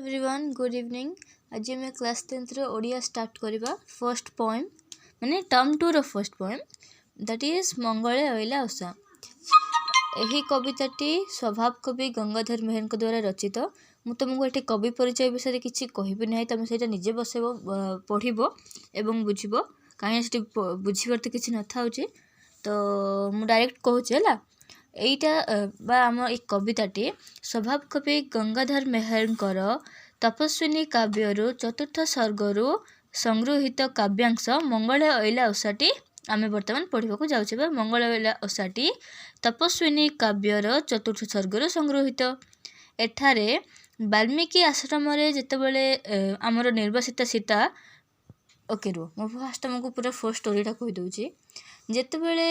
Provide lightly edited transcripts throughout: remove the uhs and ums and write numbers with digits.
Everyone, good evening. ଆଜି ଆମେ class 10ଥର ଓଡ଼ିଆ ଷ୍ଟାର୍ଟ କରିବା। ଫର୍ଷ୍ଟ ପଏମ୍, ମାନେ term tour first poem, that is ମଙ୍ଗଳେ ଅଇଲା ଉଷା। ଏହି କବିତାଟି ସ୍ୱଭାବ କବି ଗଙ୍ଗାଧର ମେହେରଙ୍କ ଦ୍ୱାରା ରଚିତ। ମୁଁ ତୁମକୁ ଏଠି କବି ପରିଚୟ ବିଷୟରେ କିଛି କହିବି ନାହିଁ। ତୁମେ ସେଇଟା ନିଜେ ବସେଇବ, ପଢ଼ିବ ଏବଂ ବୁଝିବ। କାହିଁକି ସେଠି ବୁଝିବାର ତ କିଛି ନଥାଉଛି, ତ ମୁଁ ଡାଇରେକ୍ଟ କହୁଛି। ହେଲା, ଏଇଟା ବା ଆମ ଏଇ କବିତାଟି ସ୍ୱଭାବ କବି ଗଙ୍ଗାଧର ମେହେରଙ୍କର ତପସ୍ୱିନୀ କାବ୍ୟରୁ ଚତୁର୍ଥ ସର୍ଗରୁ ସଂଗୃହୀତ କାବ୍ୟାଂଶ ମଙ୍ଗଳେ ଅଇଲା ଉଷାଟି ଆମେ ବର୍ତ୍ତମାନ ପଢ଼ିବାକୁ ଯାଉଛେ, ବା ମଙ୍ଗଳେ ଅଇଲା ଉଷାଟି ତପସ୍ୱିନୀ କାବ୍ୟର ଚତୁର୍ଥ ସର୍ଗରୁ ସଂଗୃହୀତ। ଏଠାରେ ବାଲ୍ମୀକି ଆଶ୍ରମରେ ଯେତେବେଳେ ଆମର ନିର୍ବାସିତା ସୀତା, ଓକେ, ରୁହ, ମୁଁ ଫାଷ୍ଟ ତୁମକୁ ପୁରା ଫର୍ଷ୍ଟ ଷ୍ଟୋରିଟା କହିଦେଉଛି। ଯେତେବେଳେ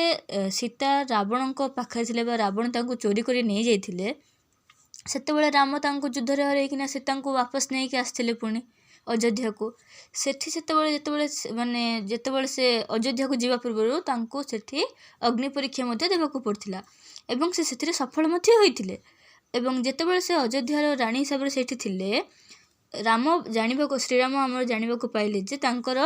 ସୀତା ରାବଣଙ୍କ ପାଖରେ ଥିଲେ ବା ରାବଣ ତାଙ୍କୁ ଚୋରି କରି ନେଇଯାଇଥିଲେ, ସେତେବେଳେ ରାମ ତାଙ୍କୁ ଯୁଦ୍ଧରେ ହରେଇକିନା ସୀତାଙ୍କୁ ବାପସ ନେଇକି ଆସିଥିଲେ ପୁଣି ଅଯୋଧ୍ୟାକୁ। ସେଠି ସେତେବେଳେ ଯେତେବେଳେ ମାନେ ଯେତେବେଳେ ସେ ଅଯୋଧ୍ୟାକୁ ଯିବା ପୂର୍ବରୁ ତାଙ୍କୁ ସେଠି ଅଗ୍ନି ପରୀକ୍ଷା ମଧ୍ୟ ଦେବାକୁ ପଡ଼ିଥିଲା ଏବଂ ସେ ସେଥିରେ ସଫଳ ମଧ୍ୟ ହୋଇଥିଲେ। ଏବଂ ଯେତେବେଳେ ସେ ଅଯୋଧ୍ୟାର ରାଣୀ ହିସାବରେ ସେଇଠି ଥିଲେ, ରାମ ଜାଣିବାକୁ, ଶ୍ରୀରାମ ଆମର ଜାଣିବାକୁ ପାଇଲେ ଯେ ତାଙ୍କର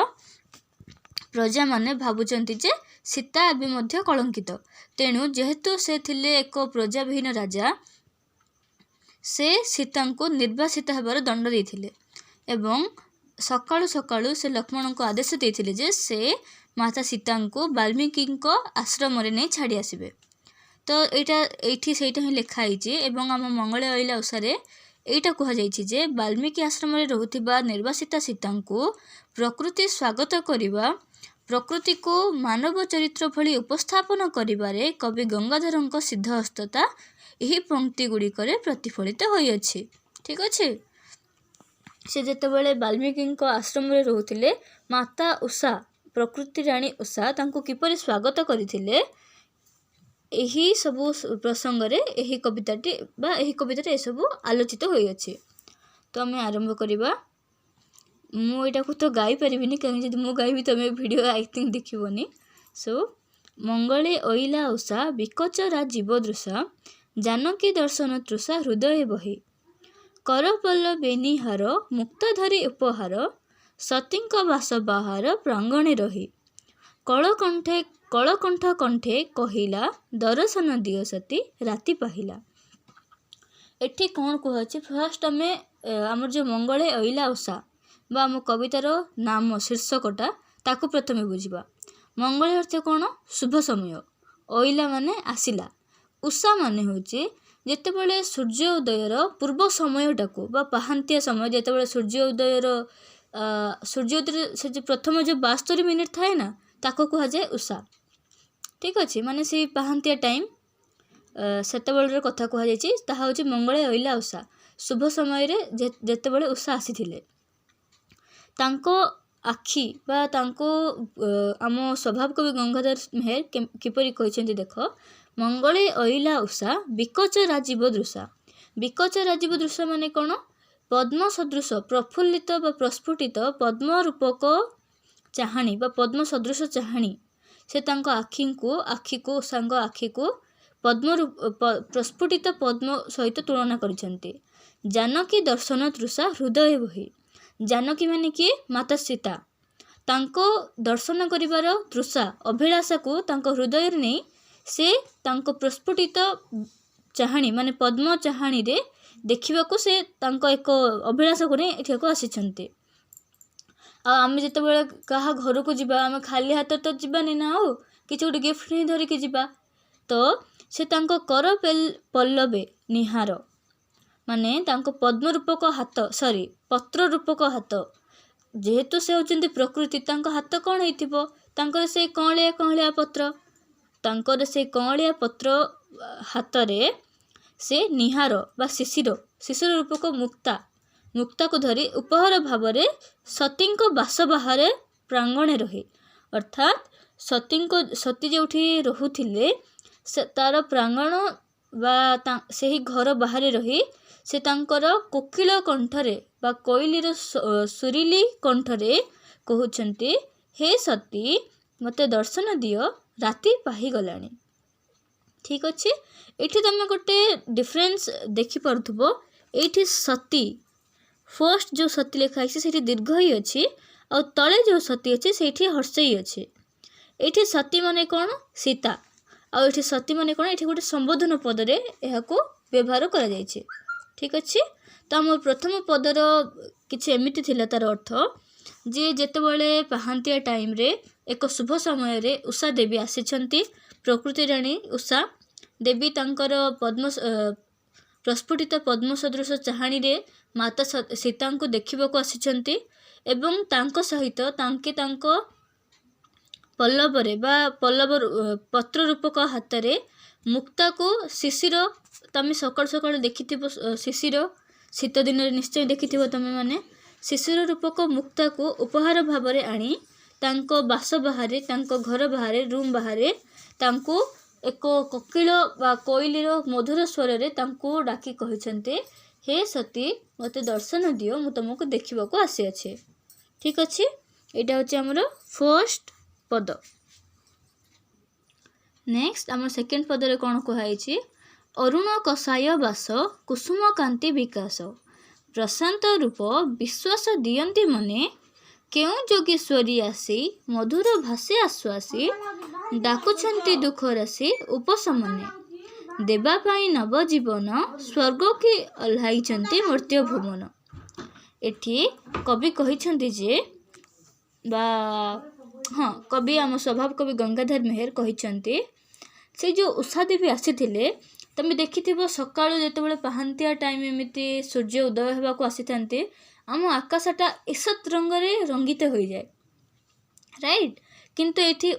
ପ୍ରଜାମାନେ ଭାବୁଛନ୍ତି ଯେ ସୀତା ଏବେ ମଧ୍ୟ କଳଙ୍କିତ। ତେଣୁ ଯେହେତୁ ସେ ଥିଲେ ଏକ ପ୍ରଜାବିହୀନ ରାଜା, ସେ ସୀତାଙ୍କୁ ନିର୍ବାସିତ ହେବାର ଦଣ୍ଡ ଦେଇଥିଲେ ଏବଂ ସକାଳୁ ସକାଳୁ ସେ ଲକ୍ଷ୍ମଣଙ୍କୁ ଆଦେଶ ଦେଇଥିଲେ ଯେ ସେ ମାତା ସୀତାଙ୍କୁ ବାଲ୍ମୀକିଙ୍କ ଆଶ୍ରମରେ ନେଇ ଛାଡ଼ି ଆସିବେ। ତ ଏଇଟା ଏଇଠି ସେଇଟା ହିଁ ଲେଖା ହେଇଛି ଏବଂ ଆମ ମଙ୍ଗଳେ ଅଇଲା ଉଷାରେ ଏଇଟା କୁହାଯାଇଛି ଯେ ବାଲ୍ମୀକି ଆଶ୍ରମରେ ରହୁଥିବା ନିର୍ବାସିତା ସୀତାଙ୍କୁ ପ୍ରକୃତି ସ୍ୱାଗତ କରିବା, ପ୍ରକୃତିକୁ ମାନବ ଚରିତ୍ର ଭଳି ଉପସ୍ଥାପନ କରିବାରେ କବି ଗଙ୍ଗାଧରଙ୍କ ସିଦ୍ଧହସ୍ତତା ଏହି ପଙ୍କ୍ତି ଗୁଡ଼ିକରେ ପ୍ରତିଫଳିତ ହୋଇଅଛି। ଠିକ୍ ଅଛି। ସେ ଯେତେବେଳେ ବାଲ୍ମୀକିଙ୍କ ଆଶ୍ରମରେ ରହୁଥିଲେ, ମାତା ଉଷା, ପ୍ରକୃତି ରାଣୀ ଉଷା ତାଙ୍କୁ କିପରି ସ୍ୱାଗତ କରିଥିଲେ, ଏହି ସବୁ ପ୍ରସଙ୍ଗରେ ଏହି କବିତାଟି ବା ଏହି କବିତାରେ ଏସବୁ ଆଲୋଚିତ ହୋଇଅଛି। ତ ଆମେ ଆରମ୍ଭ କରିବା। ମୁଁ ଏଇଟାକୁ ତ ଗାଇପାରିବିନି, କାହିଁକି ଯଦି ମୁଁ ଗାଇବି, ତୁମେ ଭିଡ଼ିଓ I think ଦେଖିବନି। ସୋ, ମଙ୍ଗଳେ ଅଇଲା ଉଷା ବିକଚ ରାଜୀବ ଦୃଶା, ଜାନକୀ ଦର୍ଶନ ତୃଷା ହୃଦୟ ବହି, କରପଲ୍ଲବେ ନିହାର ମୁକ୍ତା ଧରି ଉପହାର, ସତୀଙ୍କ ବାସ ବାହାର ପ୍ରାଙ୍ଗଣେ ରହି, କଳକଣ୍ଠେ କଳକଣ୍ଠ କଣ୍ଠେ କହିଲା, ଦରଶନ ଦିଅ ସତୀ ରାତି ପାହିଲା। ଏଠି କ'ଣ କୁହାଅଛି? ଫାର୍ଷ୍ଟ ଆମେ ଆମର ଯେଉଁ ମଙ୍ଗଳେ ଅଇଲା ଉଷା ବା ଆମ କବିତାର ନାମ, ଶୀର୍ଷକଟା, ତାକୁ ପ୍ରଥମେ ବୁଝିବା। ମଙ୍ଗଳ ଅର୍ଥ କ'ଣ? ଶୁଭ ସମୟ। ଅଇଲା ମାନେ ଆସିଲା। ଉଷା ମାନେ ହେଉଛି ଯେତେବେଳେ ସୂର୍ଯ୍ୟ ଉଦୟର ପୂର୍ବ ସମୟଟାକୁ ବା ପାହାନ୍ତିଆ ସମୟ, ଯେତେବେଳେ ସୂର୍ଯ୍ୟ ଉଦୟର ସେ ଯେଉଁ ପ୍ରଥମ ଯେଉଁ 72 ମିନିଟ୍ ଥାଏ ନା, ତାକୁ କୁହାଯାଏ ଉଷା। ଠିକ୍ ଅଛି। ମାନେ ସେଇ ପାହାନ୍ତିଆ ଟାଇମ୍, ସେତେବେଳର କଥା କୁହାଯାଇଛି। ତାହା ହେଉଛି ମଙ୍ଗଳେ ଅଇଲା ଉଷା। ଶୁଭ ସମୟରେ ଯେତେବେଳେ ଉଷା ଆସିଥିଲେ, ତାଙ୍କ ଆଖି ବା ତାଙ୍କୁ ଆମ ସ୍ୱଭାବ କବି ଗଙ୍ଗାଧର ମେହେର କିପରି କହିଛନ୍ତି ଦେଖ। ମଙ୍ଗଳେ ଅଇଲା ଉଷା ବିକଚ ରାଜୀବ ଦୃଶା। ବିକଚ ରାଜୀବ ଦୃଶା ମାନେ କ'ଣ? ପଦ୍ମ ସଦୃଶ ପ୍ରଫୁଲ୍ଲିତ ବା ପ୍ରସ୍ଫୁଟିତ ପଦ୍ମ ରୂପକ ଚାହାଣୀ ବା ପଦ୍ମ ସଦୃଶ ଚାହାଣୀ। ସେ ତାଙ୍କ ଆଖିକୁ, ଉଷାଙ୍କ ଆଖିକୁ ପଦ୍ମ ପ୍ରସ୍ଫୁଟିତ ପଦ୍ମ ସହିତ ତୁଳନା କରିଛନ୍ତି। ଜାନକୀ ଦର୍ଶନ ତୃଷା ହୃଦୟ ବହି। ଜାନକୀ ମାନେ କିଏ? ମାତା ସୀତା। ତାଙ୍କ ଦର୍ଶନ କରିବାର ତୃଷା, ଅଭିଳାଷାକୁ ତାଙ୍କ ହୃଦୟରେ ନେଇ ସେ ତାଙ୍କ ପ୍ରସ୍ଫୁଟିତ ଚାହାଣୀ, ମାନେ ପଦ୍ମ ଚାହାଣୀରେ ଦେଖିବାକୁ ସେ ତାଙ୍କ ଏକ ଅଭିଳାଷକୁ ନେଇ ଏଠାକୁ ଆସିଛନ୍ତି। ଆଉ ଆମେ ଯେତେବେଳେ କାହା ଘରକୁ ଯିବା, ଆମେ ଖାଲି ହାତରେ ତ ଯିବାନି ନା, ଆଉ କିଛି ଗୋଟେ ଗିଫ୍ଟ ହିଁ ଧରିକି ଯିବା। ତ ସେ ତାଙ୍କ କର ପଲ୍ଲବେ ନିହାର, ମାନେ ତାଙ୍କ ପଦ୍ମ ରୂପକ ହାତ, ସରି, ପତ୍ର ରୂପକ ହାତ। ଯେହେତୁ ସେ ହେଉଛନ୍ତି ପ୍ରକୃତି, ତାଙ୍କ ହାତ କ'ଣ ହେଇଥିବ? ତାଙ୍କର ସେଇ କଅଁଳିଆ କଅଁଳିଆ ପତ୍ର। ତାଙ୍କର ସେଇ କଅଁଳିଆ ପତ୍ର ହାତରେ ସେ ନିହାର ବା ଶିଶିର, ଶିଶିର ରୂପକ ମୁକ୍ତା, ମୁକ୍ତାକୁ ଧରି ଉପହାର ଭାବରେ ସତୀଙ୍କ ବାସ ବାହାରେ ପ୍ରାଙ୍ଗଣେ ରହି, ଅର୍ଥାତ୍ ସତୀ ଯେଉଁଠି ରହୁଥିଲେ, ସେ ତାର ପ୍ରାଙ୍ଗଣ ବା ସେହି ଘର ବାହାରେ ରହି ସେ ତାଙ୍କର କୋକିଳ କଣ୍ଠରେ ବା କୋଇଲିର ସୁରିଲି କଣ୍ଠରେ କହୁଛନ୍ତି, "ହେ ସତୀ, ମୋତେ ଦର୍ଶନ ଦିଅ, ରାତି ପାହିଗଲାଣି।" ଠିକ୍ ଅଛି। ଏଇଠି ତୁମେ ଗୋଟେ ଡିଫରେନ୍ସ ଦେଖିପାରୁଥିବ। ଏଇଠି ସତୀ ଫର୍ଷ୍ଟ ଯେଉଁ ସତୀ ଲେଖା ହେଇଛି, ସେଇଠି ଦୀର୍ଘ ଇ ଅଛି ଆଉ ତଳେ ଯେଉଁ ସତୀ ଅଛି, ସେଇଠି ହର୍ଷେଇ ଅଛି। ଏଇଠି ସତୀ ମାନେ କ'ଣ? ସୀତା। ଆଉ ଏଠି ସତୀ ମାନେ କ'ଣ? ଏଠି ଗୋଟେ ସମ୍ବୋଧନ ପଦରେ ଏହାକୁ ବ୍ୟବହାର କରାଯାଇଛି। ଠିକ୍ ଅଛି। ତ ଆମ ପ୍ରଥମ ପଦର କିଛି ଏମିତି ଥିଲା ତାର ଅର୍ଥ ଯେ ଯେତେବେଳେ ପାହାନ୍ତିଆ ଟାଇମ୍ରେ ଏକ ଶୁଭ ସମୟରେ ଉଷା ଦେବୀ ଆସିଛନ୍ତି, ପ୍ରକୃତି ରାଣୀ ଉଷା ଦେବୀ ତାଙ୍କର ପଦ୍ମ ପ୍ରସ୍ଫୁଟିତ ପଦ୍ମ ସଦୃଶ ଚାହାଣୀରେ ମାତା ସୀତାଙ୍କୁ ଦେଖିବାକୁ ଆସିଛନ୍ତି ଏବଂ ତାଙ୍କ ସହିତ ତାଙ୍କେ ତାଙ୍କ ପଲ୍ଲବରେ ବା ପଲ୍ଲବ ପତ୍ର ରୂପକ ହାତରେ ମୁକ୍ତାକୁ, ଶିଶିର, ତମେ ସକାଳୁ ସକାଳୁ ଦେଖିଥିବ ଶିଶିର, ଶୀତ ଦିନରେ ନିଶ୍ଚୟ ଦେଖିଥିବ ତମେମାନେ, ଶିଶିର ରୂପକ ମୁକ୍ତାକୁ ଉପହାର ଭାବରେ ଆଣି ତାଙ୍କ ବାସ ବାହାରେ, ତାଙ୍କ ଘର ବାହାରେ, ରୁମ୍ ବାହାରେ ତାଙ୍କୁ ଏକ କୋକିଳ ବା କୋଇଲିର ମଧୁର ସ୍ୱରରେ ତାଙ୍କୁ ଡାକି କହିଛନ୍ତି, "ହେ ସତୀ, ମୋତେ ଦର୍ଶନ ଦିଅ, ମୁଁ ତୁମକୁ ଦେଖିବାକୁ ଆସିଅଛି।" ଠିକ୍ ଅଛି। ଏଇଟା ହେଉଛି ଆମର ଫର୍ଷ୍ଟ ପଦ। ନେକ୍ସଟ ଆମର ସେକେଣ୍ଡ ପଦରେ କ'ଣ କୁହାଯାଇଛି? ଅରୁଣ କଷାୟ ବାସ କୁସୁମ କାନ୍ତି ବିକାଶ, ପ୍ରଶାନ୍ତ ରୂପ ବିଶ୍ୱାସ ଦିଅନ୍ତି ମନେ, କେଉଁ ଯୋଗେଶ୍ୱରୀ ଆସି ମଧୁର ଭାଷେ ଆଶ୍ୱାସୀ, ଡାକୁଛନ୍ତି ଦୁଃଖ ରାଶି ଉପଶମନେ, ଦେବା ପାଇଁ ନବଜୀବନ, ସ୍ୱର୍ଗ କି ଓହ୍ଲାଇଛନ୍ତି ମର୍ତ୍ତ୍ୟ ଭୁବନ। ଏଠି କବି କହିଛନ୍ତି ଯେ ବା ହଁ, କବି ଆମ ସ୍ୱଭାବ କବି ଗଙ୍ଗାଧର ମେହେର କହିଛନ୍ତି, ସେ ଯେଉଁ ଉଷା ଦେବୀ ଆସିଥିଲେ, ତମେ ଦେଖିଥିବ ସକାଳୁ ଯେତେବେଳେ ପାହାନ୍ତିଆ ଟାଇମ୍ ଏମିତି ସୂର୍ଯ୍ୟ ଉଦୟ ହେବାକୁ ଆସିଥାନ୍ତି, ଆମ ଆକାଶଟା ଈଷତ୍ ରଙ୍ଗରେ ରଙ୍ଗିତ ହୋଇଯାଏ, ରାଇଟ୍? କିନ୍ତୁ ଏଠି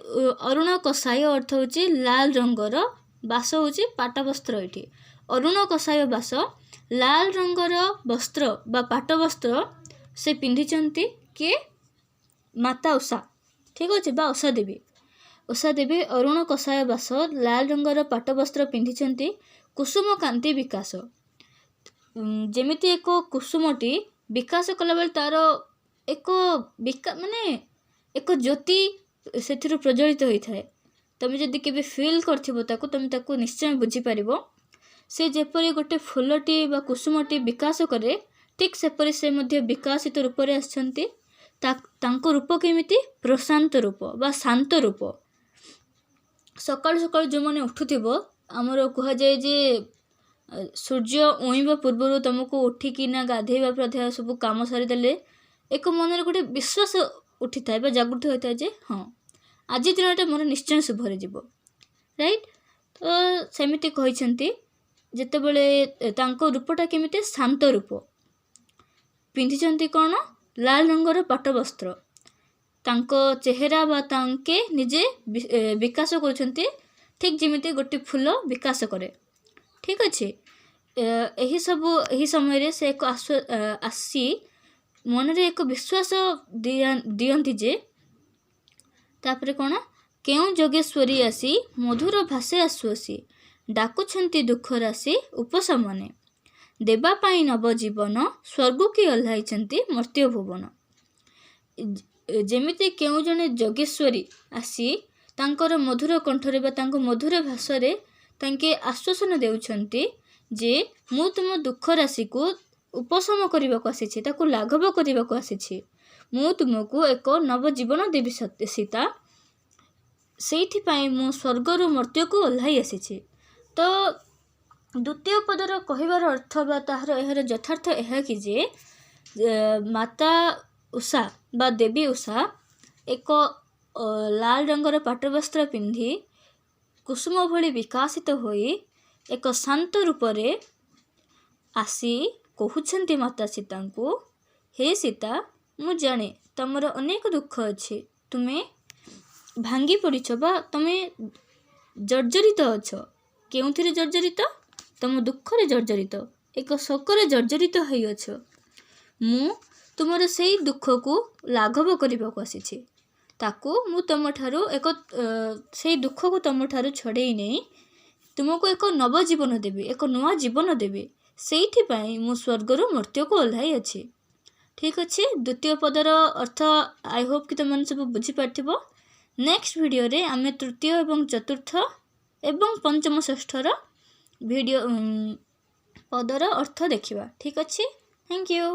ଅରୁଣ କଷାୟ ଅର୍ଥ ହେଉଛି ଲାଲ ରଙ୍ଗର, ବାସ ହେଉଛି ପାଟବସ୍ତ୍ର। ଏଠି ଅରୁଣ କଷାୟ ବାସ, ଲାଲ ରଙ୍ଗର ବସ୍ତ୍ର ବା ପାଟବସ୍ତ୍ର ସେ ପିନ୍ଧିଛନ୍ତି। କିଏ? ମାତା ଉଷା। ଠିକ୍ ଅଛି, ବା ଉଷା ଦେବୀ। ଉଷା ଦେବୀ ଅରୁଣ କଷାୟ ବାସ, ଲାଲ ରଙ୍ଗର ପାଟବସ୍ତ୍ର ପିନ୍ଧିଛନ୍ତି। କୁସୁମ କାନ୍ତି ବିକାଶ, ଯେମିତି ଏକ କୁସୁମଟି ବିକାଶ କଲାବେଳେ ତାର ଏକ ମାନେ ଏକ ଜ୍ୟୋତି ସେଥିରୁ ପ୍ରଜ୍ୱଳିତ ହୋଇଥାଏ। ତମେ ଯଦି କେବେ ଫିଲ୍ କରିଥିବ ତାକୁ, ତମେ ତାକୁ ନିଶ୍ଚୟ ବୁଝିପାରିବ। ସେ ଯେପରି ଗୋଟେ ଫୁଲଟି ବା କୁସୁମଟି ବିକାଶ କରେ, ଠିକ୍ ସେପରି ସେ ମଧ୍ୟ ବିକାଶିତ ରୂପରେ ଆସିଛନ୍ତି। ତାଙ୍କ ରୂପ କେମିତି? ପ୍ରଶାନ୍ତ ରୂପ ବା ଶାନ୍ତ ରୂପ। ସକାଳୁ ସକାଳୁ ଯେଉଁମାନେ ଉଠୁଥିବ, ଆମର କୁହାଯାଏ ଯେ ସୂର୍ଯ୍ୟ ଉଇଁବା ପୂର୍ବରୁ ତୁମକୁ ଉଠିକିନା ଗାଧେଇବା ପାଧେଇବା ସବୁ କାମ ସାରିଦେଲେ ଏକ ମନରେ ଗୋଟେ ବିଶ୍ୱାସ ଉଠିଥାଏ ବା ଜାଗୃତ ହୋଇଥାଏ ଯେ ହଁ, ଆଜି ଦିନଟା ମୋର ନିଶ୍ଚୟ ଶୁଭରେ ଯିବ, ରାଇଟ୍? ତ ସେମିତି କହିଛନ୍ତି, ଯେତେବେଳେ ତାଙ୍କ ରୂପଟା କେମିତି? ଶାନ୍ତ ରୂପ। ପିନ୍ଧିଛନ୍ତି କ'ଣ? ଲାଲ ରଙ୍ଗର ପାଟ ବସ୍ତ୍ର। ତାଙ୍କ ଚେହେରା ବା ତାଙ୍କେ ନିଜେ ବିକାଶ କରୁଛନ୍ତି, ଠିକ୍ ଯେମିତି ଗୋଟେ ଫୁଲ ବିକାଶ କରେ। ଠିକ୍ ଅଛି। ଏହି ସବୁ ଏହି ସମୟରେ ସେ ଏକ ଆସି ମନରେ ଏକ ବିଶ୍ୱାସ ଦିଅନ୍ତି ଯେ, ତାପରେ କ'ଣ? କେଉଁ ଯୋଗେଶ୍ୱରୀ ଆସି ମଧୁର ଭାଷେ ଆସୁଅସି, ଡାକୁଛନ୍ତି ଦୁଃଖ ରାଶି ଉପଶମନେ, ଦେବା ପାଇଁ ନବଜୀବନ, ସ୍ୱର୍ଗ କି ଓହ୍ଲାଇଛନ୍ତି ମର୍ତ୍ତ୍ୟ ଭୁବନ। ଯେମିତି କେଉଁ ଜଣେ ଯୋଗେଶ୍ୱରୀ ଆସି ତାଙ୍କର ମଧୁର କଣ୍ଠରେ ବା ତାଙ୍କ ମଧୁର ଭାଷାରେ ତାଙ୍କେ ଆଶ୍ୱାସନା ଦେଉଛନ୍ତି ଯେ ମୁଁ ତୁମ ଦୁଃଖ ରାଶିକୁ ଉପଶମ କରିବାକୁ ଆସିଛି, ତାକୁ ଲାଘବ କରିବାକୁ ଆସିଛି, ମୁଁ ତୁମକୁ ଏକ ନବଜୀବନ ଦେବି ସୀତା, ସେଇଥିପାଇଁ ମୁଁ ସ୍ୱର୍ଗରୁ ମର୍ତ୍ତ୍ୟକୁ ଓହ୍ଲାଇ ଆସିଛି। ତ ଦ୍ୱିତୀୟ ପଦର କହିବାର ଅର୍ଥ ବା ତାହାର ଏହାର ଯଥାର୍ଥ ଏହା କି ଯେ ମାତା ଉଷା ବା ଦେବୀ ଉଷା ଏକ ଲାଲ ରଙ୍ଗର ପାଟବସ୍ତ୍ର ପିନ୍ଧି କୁସୁମ ଭଳି ବିକାଶିତ ହୋଇ ଏକ ଶାନ୍ତ ରୂପରେ ଆସି କହୁଛନ୍ତି ମାତା ସୀତାଙ୍କୁ, "ହେ ସୀତା, ମୁଁ ଜାଣେ ତମର ଅନେକ ଦୁଃଖ ଅଛି, ତୁମେ ଭାଙ୍ଗି ପଡ଼ିଛ ବା ତୁମେ ଜର୍ଜରିତ ଅଛ। କେଉଁଥିରେ ଜର୍ଜରିତ? ତମ ଦୁଃଖରେ ଜର୍ଜରିତ, ଏକ ଶୋକରେ ଜର୍ଜରିତ ହୋଇଅଛ। ମୁଁ ତୁମର ସେଇ ଦୁଃଖକୁ ଲାଘବ କରିବାକୁ ଆସିଛି। ତାକୁ ମୁଁ ତୁମଠାରୁ ଏକ ସେଇ ଦୁଃଖକୁ ତୁମଠାରୁ ଛଡ଼େଇ ନେଇ ତୁମକୁ ଏକ ନବଜୀବନ ଦେବି, ଏକ ନୂଆ ଜୀବନ ଦେବି। ସେଇଥିପାଇଁ ମୁଁ ସ୍ୱର୍ଗରୁ ମର୍ତ୍ତ୍ୟକୁ ଓହ୍ଲାଇ ଅଛି।" ଠିକ୍ ଅଛି। ଦ୍ୱିତୀୟ ପଦର ଅର୍ଥ I Hope କି ତୁମେମାନେ ସବୁ ବୁଝିପାରିଥିବ। ନେକ୍ସଟ ଭିଡ଼ିଓରେ ଆମେ ତୃତୀୟ ଏବଂ ଚତୁର୍ଥ ଏବଂ ପଞ୍ଚମ, ଷଷ୍ଠର ଭିଡ଼ିଓ ପଦର ଅର୍ଥ ଦେଖିବା। ଠିକ୍ ଅଛି, thank you.